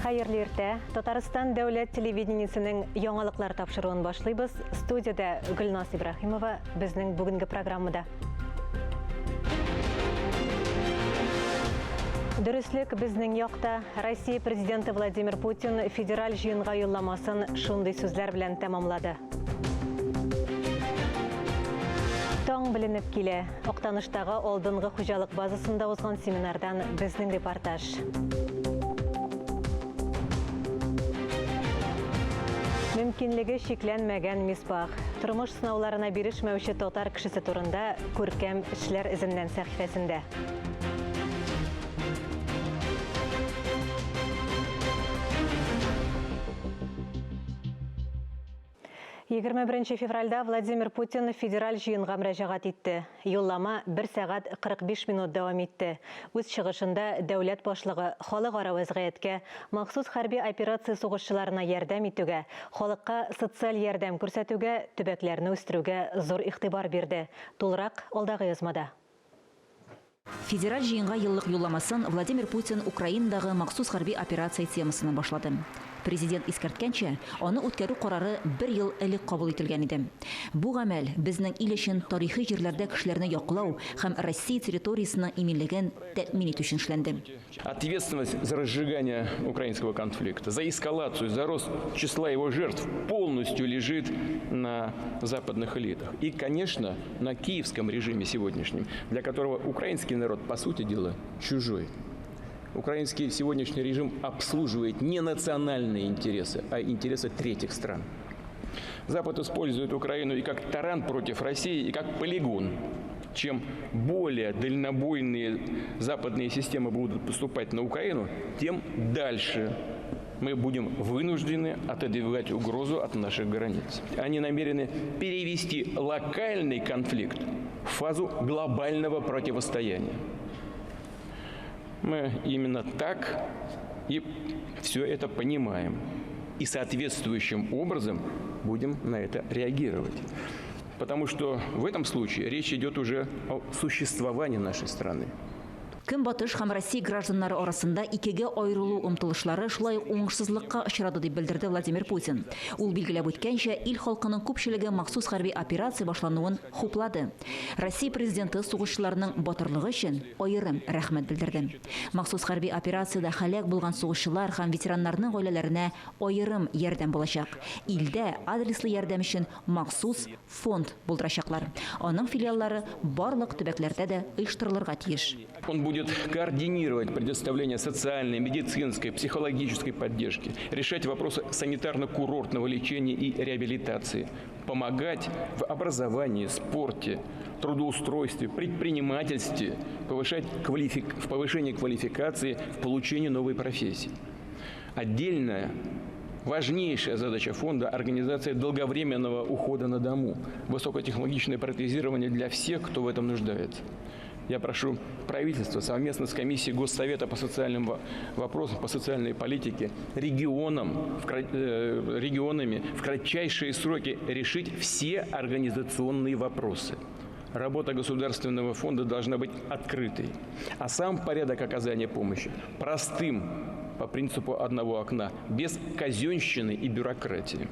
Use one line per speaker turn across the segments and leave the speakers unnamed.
Хәерле иртә. Татарстан дәүләт телевидениесенең яңалыклар тапшыруын башлыйбыз. Студиядә Гөлназ Ибраһимова безнең бүгенге программада. Дөреслек безнең якта. Россия президенты Владимир Путин федераль җыенга юлламасын шундый сүзләр белән тәмамлады. Таң беленеп килә. Актаныштагы алдынгы хуҗалык базасында узган семинардан безнең репортаж. Мөмкинлеге чикләнмәгән Мисбах. Тормыш сынауларына бирешмәүче татар кешесе турында күркәм эшләр эзеннән сәхифәсендә. 21 февральдә Владимир Путин федераль җыенга мөрәҗәгать итте. Юллама 1 сәгать 45 минут дәвам итте. Үз чыгышында дәүләт башлыгы халыкара вәзгыятькә, махсус хәрби операция сугышчыларына ярдәм итүгә, халыкка социаль ярдәм күрсәтүгә, төбәкләрне үстерүгә зур игътибар бирде. Тулырак алдагы язмада.
Федераль җыенга еллык юлламасын Владимир Путин Украинадагы махсус хәрби операция темасыннан башлады. Президент искәрткәнчә, аны үткәрү карары бер ел элек кабул ителгән иде. Бу гамәл безнең ил өчен тарихи җирләрдә кешеләрне яклау һәм Россия территориясенең иминлеген тәэмин итү өчен эшләнде.
Ответственность за разжигание украинского конфликта, за эскалацию, за рост числа его жертв полностью лежит на западных элитах. И, конечно, на киевском режиме сегодняшнем, для которого украинский народ, по сути дела, чужой. Украинский сегодняшний режим обслуживает не национальные интересы, а интересы третьих стран. Запад использует Украину и как таран против России, и как полигон. Чем более дальнобойные западные системы будут поступать на Украину, тем дальше мы будем вынуждены отодвигать угрозу от наших границ. Они намерены перевести локальный конфликт в фазу глобального противостояния. Мы именно так и все это понимаем. И соответствующим образом будем на это реагировать. Потому что в этом случае речь идет уже о существовании нашей страны.
Көнбатыш һәм Россия гражданнары арасында икегә аерылу омтылышлары шулай ук уңышсызлыкка очрады, дип белдерде Владимир Путин. Ул билгеләп үткәнчә, ил халкының күпчелеге махсус хәрби операция башлануын хуплады. Россия президенты сугышчыларның батырлыгы өчен аерым рәхмәт белдерде. Махсус хәрби операциядә һәлак булган сугышчылар һәм ветераннарның гаиләләренә аерым ярдәм булачак. Илдә адреслы ярдәм өчен махсус фонд булдырачаклар. Аның филиаллары барлык төбәкләрдә дә оештырылырга тиеш.
Он будет координировать предоставление социальной, медицинской, психологической поддержки, решать вопросы санитарно-курортного лечения и реабилитации, помогать в образовании, спорте, трудоустройстве, предпринимательстве, повышать квалифик... в повышении квалификации, в получении новой профессии. Отдельная важнейшая задача фонда – организация долговременного ухода на дому, высокотехнологичное протезирование для всех, кто в этом нуждается. Я прошу правительство совместно с комиссией Госсовета по социальным вопросам, по социальной политике, регионам, в, регионами в кратчайшие сроки решить все организационные вопросы. Работа Государственного фонда должна быть открытой, а сам порядок оказания помощи простым по принципу одного окна, без казенщины и бюрократии.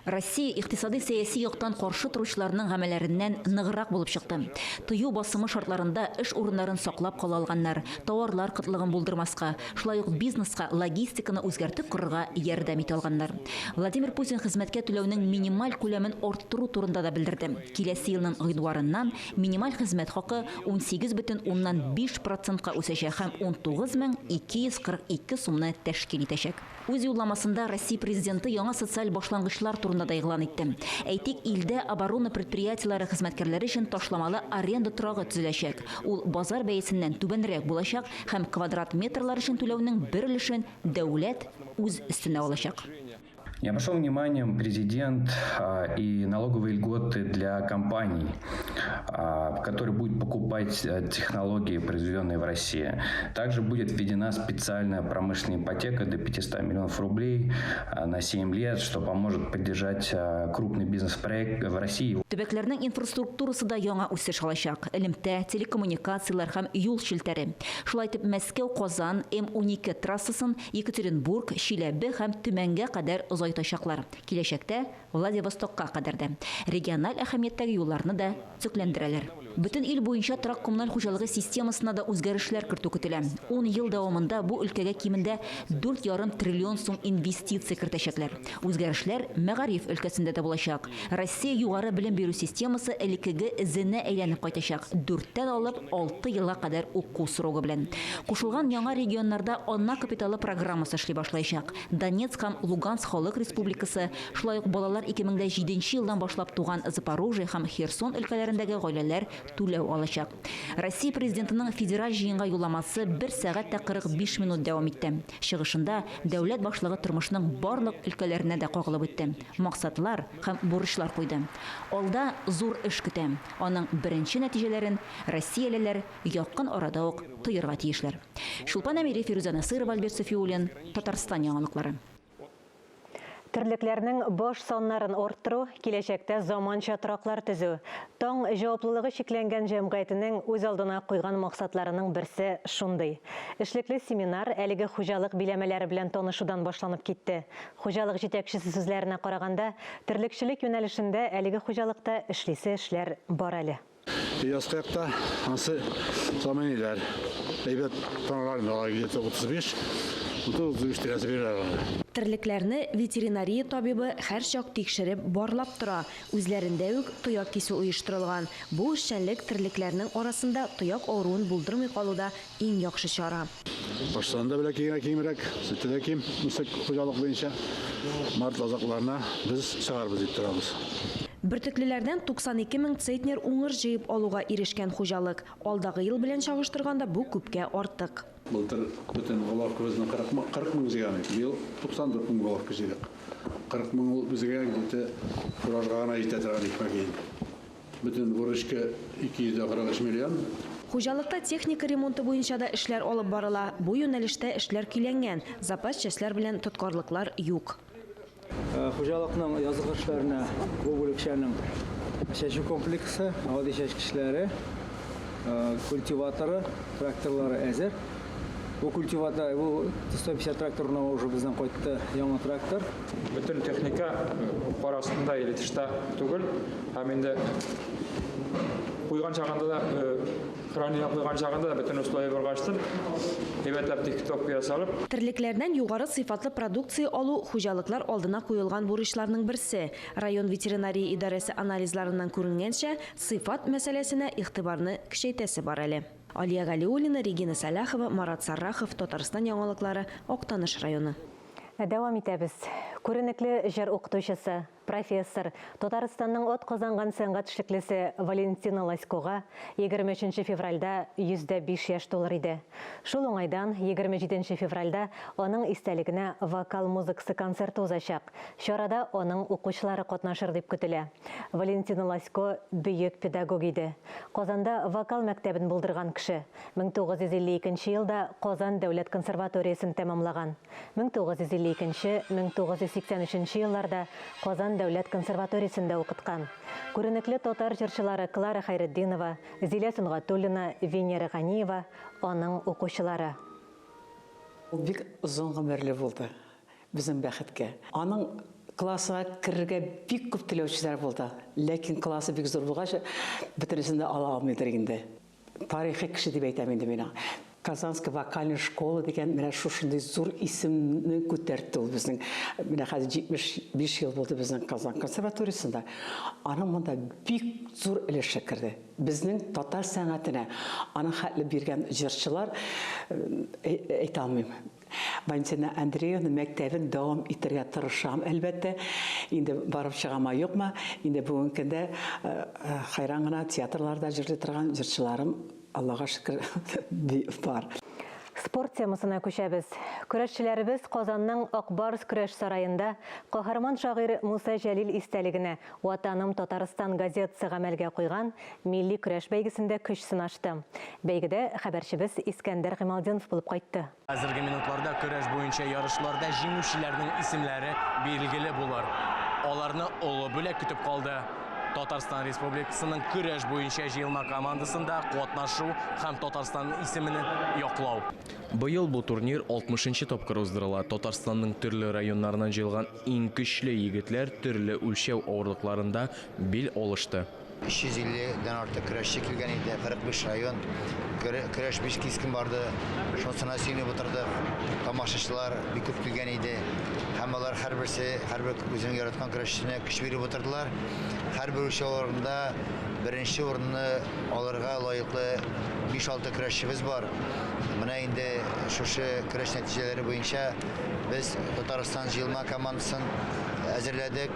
Россия икътисади сәяси яктан каршы торучыларның гамәлләреннән ныграк булып чыкты. Тыю басымы шартларында эш урыннарын саклап кала алганнар, товарлар кытлыгын булдырмаска, шулай ук бизнеска логистиканы үзгәртеп корырга ярдәм итә алганнар. Владимир Путин хезмәткә түләүнең минималь күләмен арттыру турында да белдерде. Киләсе елның гыйнварыннан минималь хезмәт хакы 18,5 процентка үсәчәк һәм 19 242 сумны тәшкил итәчәк. Үз юлламасында Россия президенты яңа социаль башлангычлар турында да игълан итте. Әйтик, илдә оборона предприятиеләре хезмәткәрләре өчен ташламалы аренда торагы төзеләчәк. Ул базар бәясеннән түбәнрәк булачак һәм квадрат метрлар өчен түләүнең бер өлешен дәүләт үз өстенә алачак.
Не обошел вниманием президент и налоговые льготы для компаний, которые будут покупать технологии, произведенные в России. Также будет введена специальная промышленная ипотека до 500 миллионов рублей на 7 лет, что поможет поддержать крупный бизнес-проект в России.
Төбәкләрнең инфраструктурасы да яңа үсеш алачак. Элемтә, телекоммуникацияләр һәм юл челтәре. Шулай итеп, Мәскәү-Казан М-12 трассасын Екатеринбург, Чиләбе һәм Төмәнгә кадәр озайтачаклар. Киләчәктә Владивостокка кадәр дә. Региональ әһәмияттәге юлларны да төзекләндерәләр. Бөтен ил буенча торак-коммуналь хуҗалыгы системасына да үзгәрешләр кертү көтелә. Ун ел дәвамында бу өлкәгә кимендә дүрт ярым триллион сум инвестиция кертәчәкләр. Үзгәрешләр мәгариф өлкәсендә дә булачак. Россия югары белем бирү системасы элеккеге эзенә әйләнеп кайтачак, дүрттән алып алты елга кадәр уку срогы белән. Кушылган яңа регионнарда ана капиталы программасы эшли башлаячак. Донецк һәм Луганск Халык Республикасы, шулай ук балалар 2007 елдан башлап туган Запорожье һәм Херсон өлкәләрендәге гаиләләр түләү алачак. Россия Президентының Федераль Җыенга юлламасы бер сәгать тә 45 минут дәвам итте. Чыгышында дәүләт башлыгы тормышның барлык өлкәләренә дә кагылып үтте, максатлар һәм бурычлар куйды. Алда зур эш көтә. Аның беренче нәтиҗәләрен россиялеләр якын арада ук тоерга тиешләр. Чулпан Әмири, Фирүзә Насыйрова, Альберт Сафиуллин, Татарстан яңалыклары.
Терлекләрнең баш саннарын арттыру, киләчәктә заманча тораклар төзү, Таң җаваплылыгы чикләнгән җәмгыятенең үз алдына куйган максатларының берсе шундый. Эшлекле семинар әлеге хуҗалык биләмәләре белән танышудан башланып китте. Хуҗалык җитәкчесе сүзләренә караганда, терлекчелек юнәлешендә әлеге хуҗалыкта эшлисе эшләр бар әле.
Язгы якта ансы саманиләр. Әйбәт таңнар инде алар где-то 35, 30-35 тирәсе бирәләр аны.
Терлекләрне ветеринария табибы һәрчак тикшереп, барлап тора. Үзләрендә үк тояк кисү оештырылган. Бу эшчәнлек терлекләрнең арасында тояк авыруын булдырмый калуда иң яхшы чара.
Баштан да бәләкәй генә кимрәк, сөте дә ким, үсек хуҗалык буенча март азакларына без чыгарбыз дип торабыз.
Бөртеклеләрдән 92 мең центнер уңыш җыеп алуга ирешкән хуҗалык. Алдагы ел белән чагыштырганда бу күпкә артык.
Былтыр бөтен головкабызны 40 мең, 40 мең җыйган идек. Быел 94 мең головка җыйдык. 40 мең ул безгә где-то фуражга гына җитә торган икмәк инде. Бөтен бурычка 243 миллион.
Хуҗалыкта техника ремонты буенча да эшләр алып барыла. Бу юнәлештә эшләр көйләнгән, запас частьләр белән тоткарлыклар юк.
Хуҗалыкның язгы эшләренә бу бүлекчәнең чәчү комплексы, гади чәчкечләре, культиваторы, тракторлары әзер. Бу культиватор, бу 150 тракторына уже бездән кайтты яңа трактор.
Бөтен техника кар астында или тышта түгел. Һәм инде куйган чагында да, хранение куйган чагында да бөтен условия баргачтын, әйбәтләп тиктопка ясалып.
Терлекләрдән югары сыйфатлы продукция алу хуҗалыклар алдына куелган бурычларның берсе. Район ветеринария идарәсе анализларыннан күренгәнчә, сыйфат мәсьәләсенә игътибарны көчәйтәсе бар әле. Алия Галиуллина, Регина Сәлахова, Марат Саррахов, Татарстан яңалыклары, Актаныш районы.
Дәвам итәбез. Күренекле җыр укытучысы, профессор, Татарстанның атказанган сәнгать эшлеклесе Валентина Лоськога 23 февральдә 105 яшь тулыр иде. Шул уңайдан 27 февральдә аның истәлегенә вокал музыкасы концерты узачак. Чарада аның укучылары катнашыр дип көтелә. Валентина Лосько бөек педагог иде. Казанда вокал мәктәбен булдырган кеше. 1952 елда Казан дәүләт консерваториясен тәмамлаган. 1952-1983 елларда Казан дәүләт консерваториясендә укыткан. Күренекле татар җырчылары Клара Хәйретдинова, Зилә Сөнгатуллина, Венера Ганиева аның укучылары.
Ул бик озын гомерле булды, безнең бәхеткә. Аның классына керергә бик күп теләүчеләр булды. Ләкин классы бик зур булгач, бөтенесен дә ала алмыйдыр инде. Тарихи кеше дип әйтәм инде мин аңа. Казанская вокальная школа дигән менә шушындый зур исемне күтәртте ул безнең. Менә хәзер 75 ел булды безнең Казан консерваториясендә. Аның монда бик зур өлеше керде. Безнең татар сәнгатенә аның хәтле биргән җырчылар әйтә алмыйм. Валентина Андреевна мәктәбен дәвам итәргә тырышам, әлбәттә. Инде барып чыгама, юкмы? Инде бүгенге көндә хайран гына театрларда җырлый торган җырчыларым, Аллага шөкер, бар.
Спорт темасына күчәбез. Көрәшчеләребез Казанның Ак Барс көрәш сараенда каһарман шагыйрь Муса Җәлил истәлегенә Ватаным Татарстан газетасы гамәлгә куйган милли көрәш бәйгесендә көч сынашты. Бәйгедә хәбәрчебез Искәндәр Гыймалтдинов булып кайтты.
Хәзерге минутларда көрәш буенча ярышларда җиңүчеләрнең исемнәре билгеле булыр. Аларны олы бүләк көтеп калды. Татарстан Республикасының көрәш буенча җыелма командасында катнашу һәм Татарстан исемен яклау. Быел бу турнир 60 нчы тапкыр уздырыла. Татарстанның төрле районнарыннан җыелган иң көчле егетләр төрле үлчәү авырлыкларында бил алышты.
350 дән артык көрәшче килгән иде, 45 район. Көрәш бик кискен барды. Шунысына сөенеп утырдык. Тамашачылар бик күп килгән иде. Һәм алар һәрберсе, һәрбер үзенең яраткан көрәшчесенә көч биреп утырдылар. Һәрбер үлчәү урынында беренче урынны алырга лаеклы 5-6 көрәшчебез бар. Менә инде шушы көрәш нәтиҗәләре буенча без Татарстан җыелма командасын әзерләдек.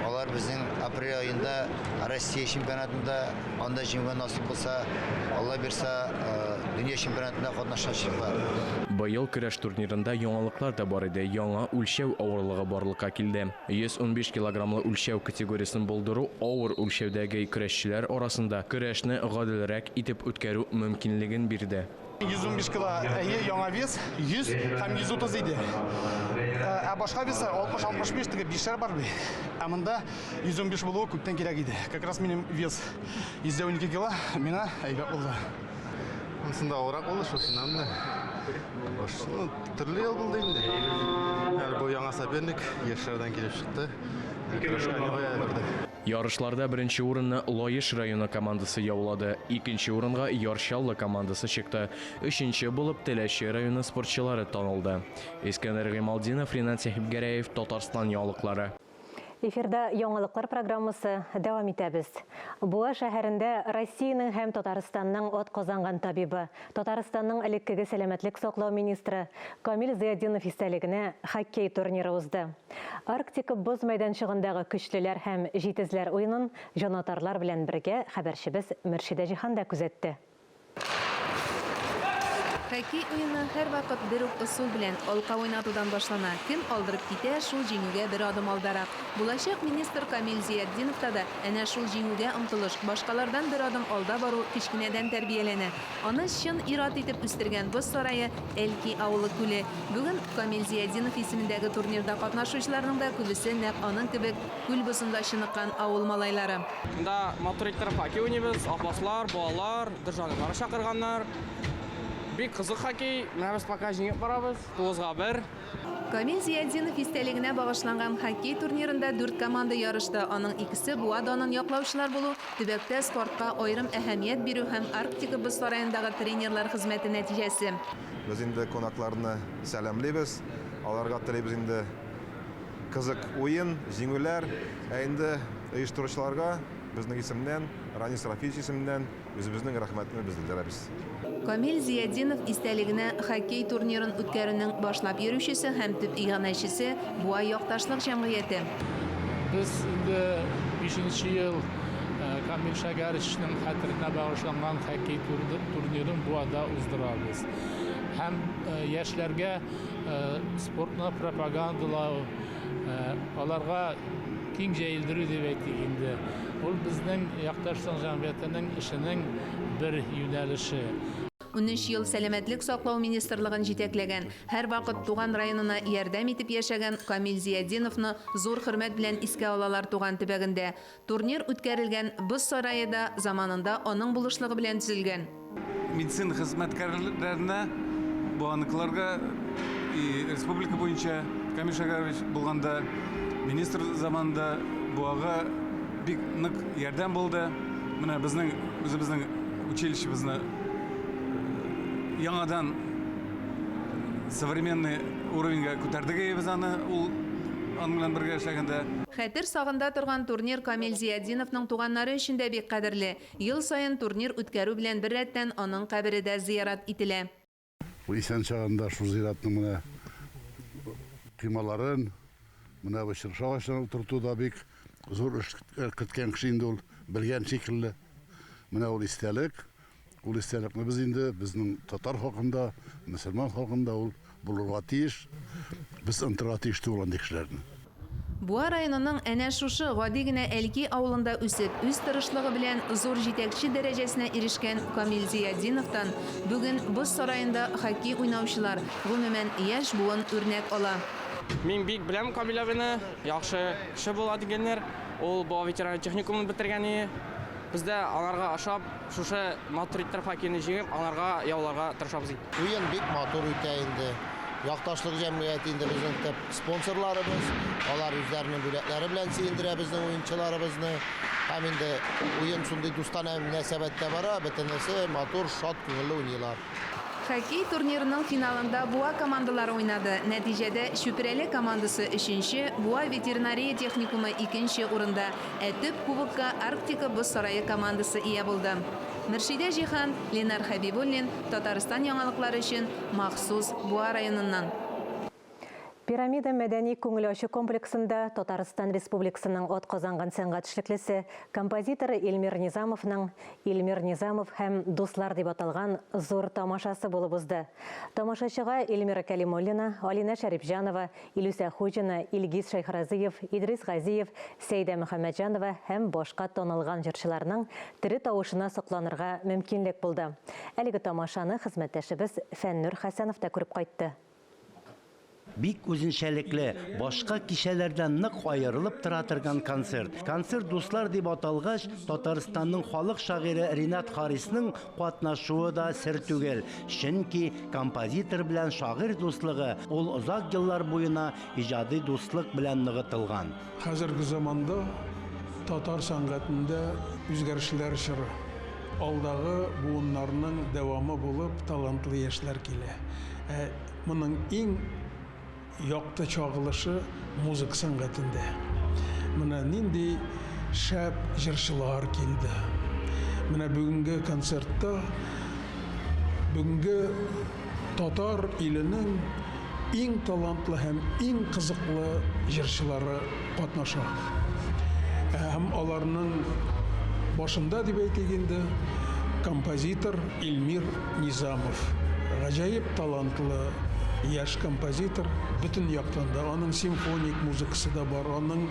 Алар безнең апрель аенда Россия чемпионатында, анда җиңүгә насыйп булса, Алла бирса, дөнья чемпионатында катнашачаклар.
Быел көрәш турнирында яңалыклар да бар иде, яңа үлчәү авырлыгы барлыкка килде. 115 килограммлы үлчәү категориясен булдыру авыр үлчәүдәге көрәшчеләр арасында көрәшне гаделрәк итеп үткәрү мөмкинлеген бирде.
115 кило, әйе, яңа вес, 100 һәм 130 иде. Ә башка весы 60-65 теге бишәр бар бит. Ә монда 115 булуы күптән кирәк иде. Как раз минем вес 112 кило, миңа әйбәт булды.
Монсында авыррак булды, шушыннан да. Ну, төрле ел булды инде. Әле бу яңа соперник яшьләрдән килеп чыкты. Көрәшкә керде.
Ярышларда беренче урынны Лаеш районы командасы яулады, икенче урынга Яр Чаллы командасы чыкты, өченче булып Теләче районы спортчылары танылды. Искәндәр Гыймалтдинов, Ринат Сәхибгәрәев, Татарстан яңалыклары.
Эфирда яңалыклар программасы дәвам итәбез. Буа шәһәрендә Россиянең һәм Татарстанның атказанган табибы, Татарстанның элеккеге сәламәтлек саклау министры Камил Зыятдинов истәлегенә хоккей турниры узды. Арктика боз мәйданчыгындагы көчлеләр һәм җитезләр уенын җанатарлар белән бергә хәбәрчебез Мөршидә Җиһан да күзәтте.
Хоккей уены һәрвакыт бер үк ысул белән, алка уйнатудан башлана. Кем алдырып китә, шул җиңүгә бер адым алдарак. Булачак министр Камил Зыятдиновта да әнә шул җиңүгә омтылыш, башкалардан бер адым алда бару кечкенәдән тәрбияләнә. Аны чын ир-ат итеп үстергән боз сарае, Әлки авылы күле. Бүген Камил Зиятдинов исемендәге турнирда катнашучыларның да күбесе нәкъ аның кебек күл бозында чыныккан авыл малайлары.
Монда матур иттереп хоккей уйныйбыз, апаслар, балалар, дружаныклары чакырганнар. Бик кызык хоккей, менә без пока җиңеп барабыз, тугызга бер.
Камил Зиятдинов истәлегенә багышланган хоккей турнирында дүрт команда ярышты. Аның икесе Буа данын яклаучылар булу, төбәктә спортка аерым әһәмият бирү һәм Арктика боз сараендагы тренерлар хезмәте нәтиҗәсе.
Без инде кунакларны сәламлибез, аларга телибез инде кызык уен, җиңүләр. Ә инде оештыручыларга безнең исемнән, Ранис Рафиевич исеменнән Үзебезнең рәхмәтне без белдерәбез.
Камил Зиятдинов истәлегенә хоккей турнирын үткәрүнең башлап йөрүчесе һәм төп иганәчесе, Буа якташлык җәмгыяте.
Без инде бишенче ел Камил Шәгәричның хәтеренә багышланган хоккей турнирын Буада уздырабыз. Һәм яшьләргә спортны пропагандалау, аларга киң җәелдерү дип әйтик инде. Ул безнең якташлык җәмгыятенең эшенең бер юнәлеше.
13 ел сәламәтлек саклау министрлыгын җитәкләгән, һәрвакыт туган районына ярдәм итеп яшәгән Камил Зиятдиновны зур хөрмәт белән искә алалар туган төбәгендә. Турнир үткәрелгән Боз сарае да заманында аның булышлыгы белән төзелгән.
Медицина хезмәткәрләренә, буаныкыларга и республика буенча Камил Шәгәрович булганда, министр заманында Буага бик нык ярдәм булды. Менә безнең үзебезнең училищебызны яңадан современный уровеньга күтәрдек без аны ул аның белән бергә эшләгәндә.
Хәтер сагында торган турнир Камил Зиятдиновның туганнары өчен дә бик кадерле. Ел саен турнир үткәрү белән беррәттән аның кабере дә зыярат ителә.
Ул исән чагында шул зиратның менә коймаларын, менә бу чыршы агачларын утыртуда бик зур эш керткән кеше инде ул, белгән шикелле. Менә ул истәлек.
Ул истәлекне без инде безнең татар халкында, мөселман халкында ул булырга тиеш. Без онытырга тиеш түгел андый кешеләрне.
Буа районының әнә шушы гади генә Әлки авылында үсеп, үз тырышлыгы белән зур җитәкче дәрәҗәсенә ирешкән Камил Зыятдиновтан бүген боз сараенда хоккей уйнаучылар, гомумән, яшь буын үрнәк ала.
Мин бик беләм Камил абыйны, яхшы кеше була дигәннәр. Ул Буа ветеринария техникумын бетергән ие. Без дә аларга ошап, шушы матур иттереп хоккейны җиңеп, аларга яуларга тырышабыз инде.
Уен бик матур үтә инде. Якташлык җәмгыяте инде безнең төп спонсорларыбыз. Алар үзләренең бүләкләре белән сөендерә безнең уенчыларыбызны. Һәм инде уен шундый дустанә мөнәсәбәттә бара, бөтенесе матур, шат күңелле уйныйлар.
Хоккей турнирының финалында Буа командалары уйнады. Нәтиҗәдә, Чүпрәле командасы, өченче, Буа ветеринария техникумы икенче урында, ә төп кубокка Арктика боз сарае командасы ия булды. Мөршидә Җиһан, Ленар Хәбибуллин, Татарстан яңалыклары өчен махсус Буа районыннан.
Пирамида мәдәни күңел ачу комплексында Татарстан Республикасының атказанган сәнгать эшлеклесе, композитор Эльмир Низамовның Эльмир Низамов һәм дуслар дип аталган зур тамашасы булып узды. Тамашачыга Эльмира Кәлимуллина, Алинә Шәрипҗанова, Илүсә Хуҗина, Илгиз Шәйхразыев, Идрис Газиев, Сәйдә Мөхәммәтҗанова һәм башка танылган җырчыларның тере тавышына сокланырга мөмкинлек булды. Әлеге тамашаны хезмәттәшебез Фәннүр Хәсәнов та күреп кайтты.
Бик үзенчәлекле, башка кичәләрдән нык аерылып тора торган концерт. Концерт Дуслар дип аталгач, Татарстанның халык шагыйре Ринат Харисның катнашуы да сер түгел. Чөнки композитор белән шагыйрь дуслыгы ул озак еллар буена иҗади дуслык белән ныгытылган.
Хәзерге заманда татар сәнгатендә үзгәрешләр чоры. Алдагы буыннарның дәвамы булып талантлы яшьләр килә. Ә моның иң якты чагылышы музыка сәнгатендә. Менә нинди шәп җырчылар килде. Менә бүгенге концертта бүгенге татар иленең иң талантлы һәм иң кызыклы җырчылары катнаша. Һәм аларның башында дип әйтик инде, композитор Эльмир Низамов. Гаҗәеп талантлы яшь композитор, бөтен яктан да. Аның симфоник музыкасы да бар, аның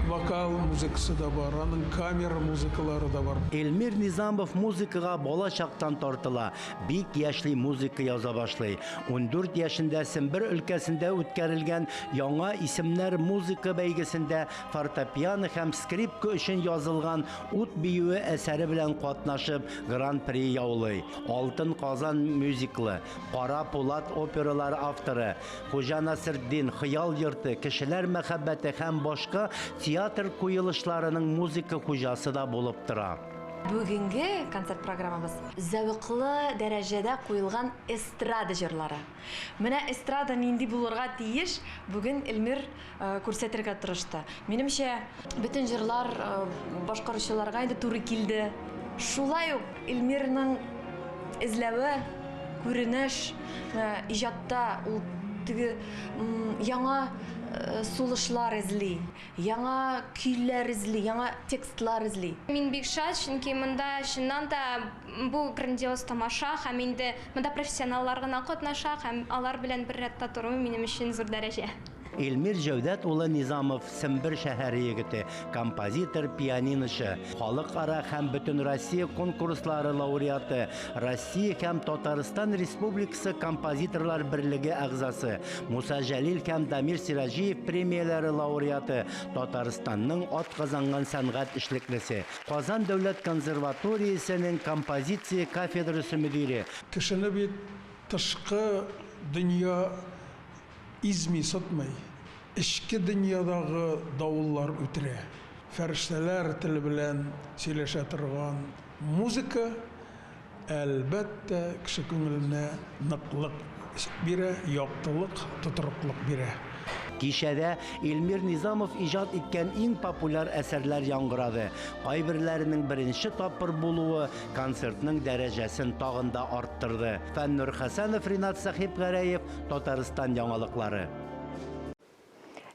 вокал музыкасы да бар, аның камера музыкалары да бар.
Эльмир Низамов музыкага бала чактан тартыла, бик яшьли музыка яза башлый. 14 яшендә Сембер өлкәсендә үткәрелгән Яңа исемнәр музыка бәйгесендә фортепиано һәм скрипка өчен язылган Ут биюе әсәре белән катнашып, Гран-при яулый. Алтын Казан мюзиклы, Кара пулат опералары авторы, Хуҗа Насретдин, Хыял йорты, Кешеләр мәхәббәте һәм башка театр куелышларының музыка хуҗасы да булып тора.
Бүгенге концерт программабыз зәвыклы дәрәҗәдә куелган эстрада җырлары. Менә эстрада нинди булырга тиеш, бүген Эльмир күрсәтергә тырышты. Минемчә, бөтен җырлар башкаручыларга инде туры килде. Шулай ук Эльмирның эзләве, күренеш, иҗатта ул теге яңа сулышлар эзли, яңа көйләр эзли, яңа текстлар эзли.
Мин бик шат, чөнки монда чыннан да бу грандиоз тамаша һәм инде монда профессионаллар гына катнаша һәм алар белән бер рәттә тору минем өчен зур дәрәҗә.
Эльмир Җәүдәт улы Низамов, Сембер шәһәре егете, композитор, пианиночы, халыкара һәм бөтенроссия конкурслары лауреаты, Россия һәм Татарстан Республикасы композиторлар берлеге әгъзасы, Муса Җәлил һәм Дамир Сираҗиев премияләре лауреаты, Татарстанның атказанган сәнгать эшлеклесе, Казан дәүләт консерваториясенең композиция кафедрасы мөдире.
Кешене бит тышкы дөнья изми, сытмый. Эчке дөньядагы давыллар үтерә. Фәрештәләр теле белән сөйләшә торган музыка, әлбәттә, кеше күңеленә ныклык бирә, яктылык, тотрыклык бирә.
Кичәдә Эльмир Низамов иҗат иткән иң популяр әсәрләр яңгырады. Кайберләренең беренче тапкыр булуы концертның дәрәҗәсен тагын да арттырды. Фәннур Хәсәнов, Ринат Сәхипгәрәев, Татарстан яңалыклары.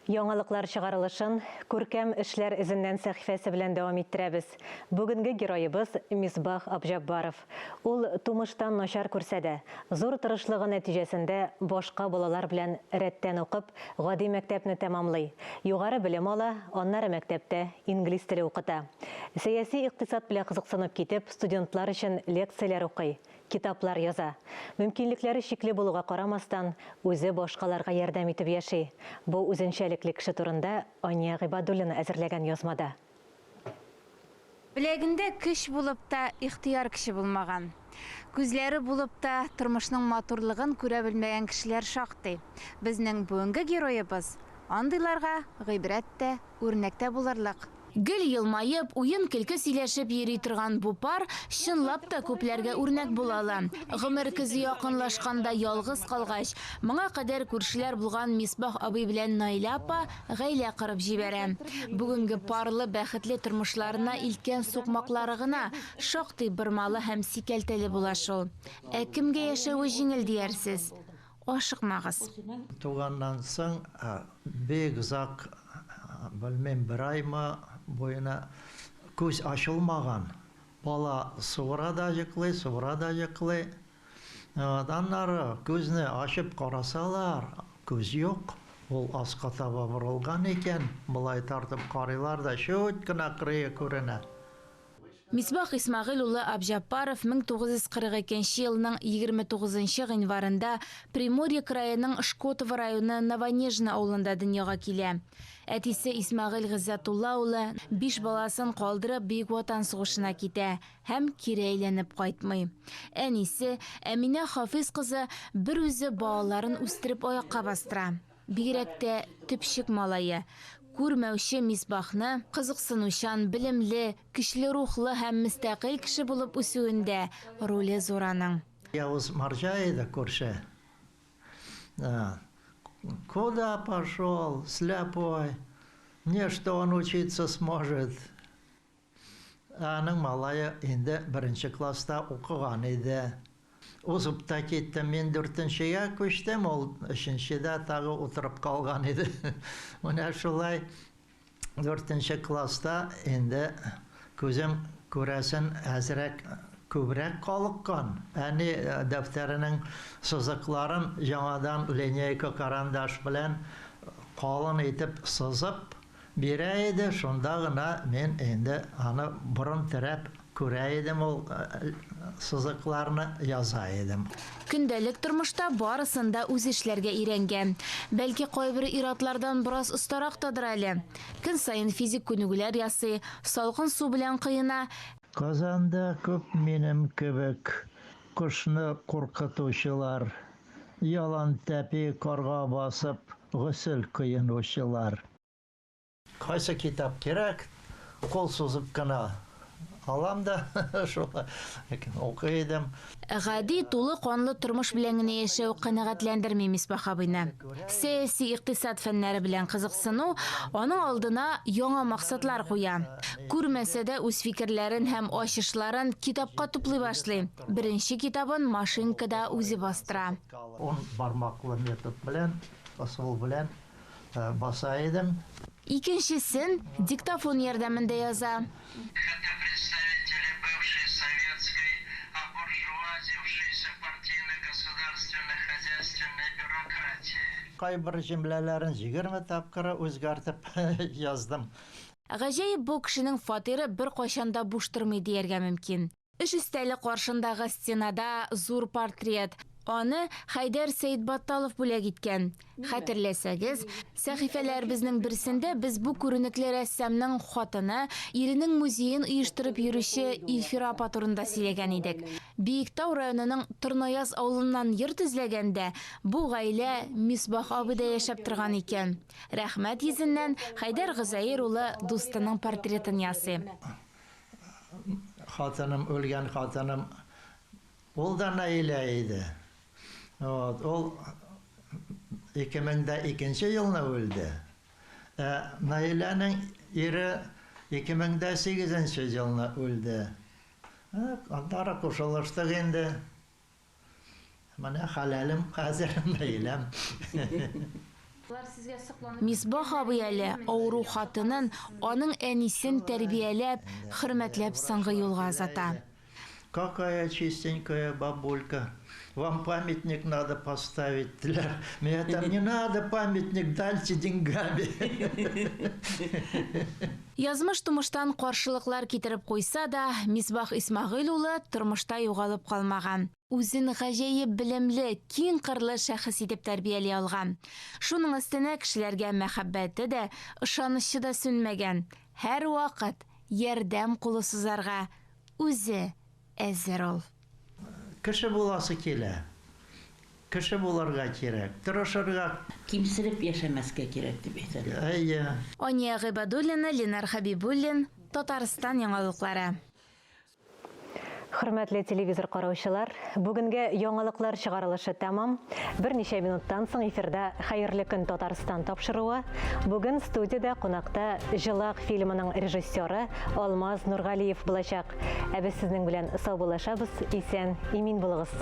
Яңалыклар чыгарылышын Күркәм эшләр эзеннән сәхифәсе белән дәвам иттерәбез. Бүгенге героебыз Мисбах Абҗаббаров. Ул тумыштан начар күрсә дә, зур тырышлыгы нәтиҗәсендә башка балалар белән рәттән укып, гади мәктәпне тәмамлый. Югары белем ала, аннары мәктәптә инглиз теле укыта. Сәяси икътисад белән кызыксынып китеп, студентлар өчен лекцияләр укый. Китаплар яза. Мөмкинлекләре чикле булуга карамастан, үзе башкаларга ярдәм итеп яши. Бу үзенчәлекле кеше турында Ания Гыйбадуллина әзерләгән язмада.
Беләгендә көч булып та, ихтыяр көче булмаган. Күзләре булып та, тормышның матурлыгын күрә белмәгән кешеләр шактый. Безнең бүгенге героебыз андыйларга гыйбрәт тә, үрнәк тә булырлык.
Гел елмаеп, уен-көлке сөйләшеп йөри торган бу пар чынлап та күпләргә үрнәк була ала. Гомер көзе якынлашканда ялгыз калгач, моңа кадәр күршеләр булган Мисбах абый белән Наилә апа гаилә корып җибәрә. Бүгенге парлы бәхетле тормышларына илткән сукмаклары гына шактый бормалы һәм сикәлтәле була шул. Ә кемгә яшәве җиңел диярсез? Ашыкмагыз.
Туганнан соң бик озак, белмим, бер аймы буена күз ачылмаган. Бала суыра да йоклый, суыра да йоклый. Вот, аннары күзне ачып карасалар, күз юк. Ул аска таба борылган икән. Болай тартып карыйлар да, чүт кенә кырые күренә.
Мисбах Исмәгыйль улы Абҗаппаров 1942 нче елның 29 нчы гыйнварында Приморье краеның Шкотово районы Новонежино авылында дөньяга килә. Әтисе Исмәгыйль Гыйззәтулла улы биш баласын калдырып Бөек Ватан сугышына китә һәм кире әйләнеп кайтмый. Әнисе, Әминә Хафиз кызы берүзе балаларын үстереп аякка бастыра. Бигрәк тә төпчек малае, күрмәүче Мисбахны, кызыксынучан, белемле, көчле рухлы һәм мөстәкыйль кеше булып үсүендә роле зур аның.
Явыз марҗа иде күрше. Куда пошел, сляпой, не что он учиться сможет. Аның малае инде беренче класста укыган иде. Узып та китте. Мин дүртенчегә күчтем, ул өченчедә тагы утырып калган иде. Менә шулай дүртенче класста инде күзем күрәсен әзрәк күбрәк калыккан. Әни дәфтәренең сызыкларын яңадан линейка карандаш белән калын итеп сызып, Бирә иде, шунда гына мин инде аны борын терәп күрә идем ул сызыкларны, яза идем.
Көндәлек тормышта барысын да үзе эшләргә өйрәнгән. Бәлки кайбер ир-атлардан бераз остарак тадыр әле. Көн саен физик күнегүләр ясый, салкын су белән коена.
Казанда күп минем кебек кошны куркытучылар, ялан тәпи карга басып госел коенучылар. Кайсы китап кирәк, кул сузып кына алам да, шулай укый идем.
Гади, тулы канлы тормыш белән генә яшәү канәгатьләндерми Мисбах абыйны. Сәяси икътисад фәннәре белән кызыксыну аның алдына яңа максатлар куя. Күрмәсә дә үз фикерләрен һәм ачышларын китапка туплый башлый. Беренче китабын машинкада үзе бастыра.
Ун бармаклы метод белән, ысул белән баса идем.
Икенчесен диктофон ярдәмендә яза.
Это представители бывшей советской, обуржуазившейся партийно-государственно-хозяйственной бюрократии.
Кайбер җөмләләрен 20 тапкыр үзгәртеп яздым.
Гаҗәеп бу кешенең фатиры беркайчан да буш тормый дияргә мөмкин. Эш өстәле каршындагы стенада зур портрет. Аны Хәйдәр Сәетбатталов бүләк иткән. Хәтерләсәгез, сәхифәләребезнең берсендә без бу күренекле рәссамның хатыны, иренең музеен оештырып йөрүче Илфира апа турында сөйләгән идек. Биектау районының Торнаяз авылыннан йорт эзләгәндә, бу гаилә Мисбах абыйда яшәп торган икән. Рәхмәт йөзеннән Хәйдәр Гозәер улы дустының портретын ясый.
Хатыным, үлгән хатыным, ул да Наилә иде. Вот, ул 2002 елны үлде. Ә Наиләнең ире 2008 елны үлде. Аннары кушылыштык инде. Менә хәләлем хәзер, Наиләм.
Мисбах абый әле авыру хатынын, аның әнисен тәрбияләп, хөрмәтләп соңгы юлга озата.
Какая чистенькая бабулька. Вам памятник надо поставить, диләр. Мин әйтәм, не надо памятник, дальте деньгами.
Язмыш тумыштан каршылыклар китереп куйса да, Мисбах Исмәгыйль улы тормышта югалып калмаган. Үзен гаҗәеп белемле, киң кырлы шәхес итеп тәрбияли алган. Шуның өстенә кешеләргә мәхәббәте дә, ышанычы да сүнмәгән. Һәрвакыт ярдәм кулы сузарга үзе әзер ул.
Кеше буласы килә. Кеше булырга кирәк, тырышырга.
Кимсенеп яшәмәскә кирәк дип әйтәләр.
Әйе.
Ания Гыйбадуллина, Ленар Хәбибуллин, Татарстан яңалыклары.
Хөрмәтле телевизор караучылар, бүгенге яңалыклар чыгарылышы тәмам. Берничә минуттан соң эфирда Хәерле көн Татарстан тапшыруы. Бүген студиядә кунакта Җылак фильмының режиссеры Алмаз Нургалиев булачак. Ә без сезнең белән саубуллашабыз. Исән, имин булыгыз.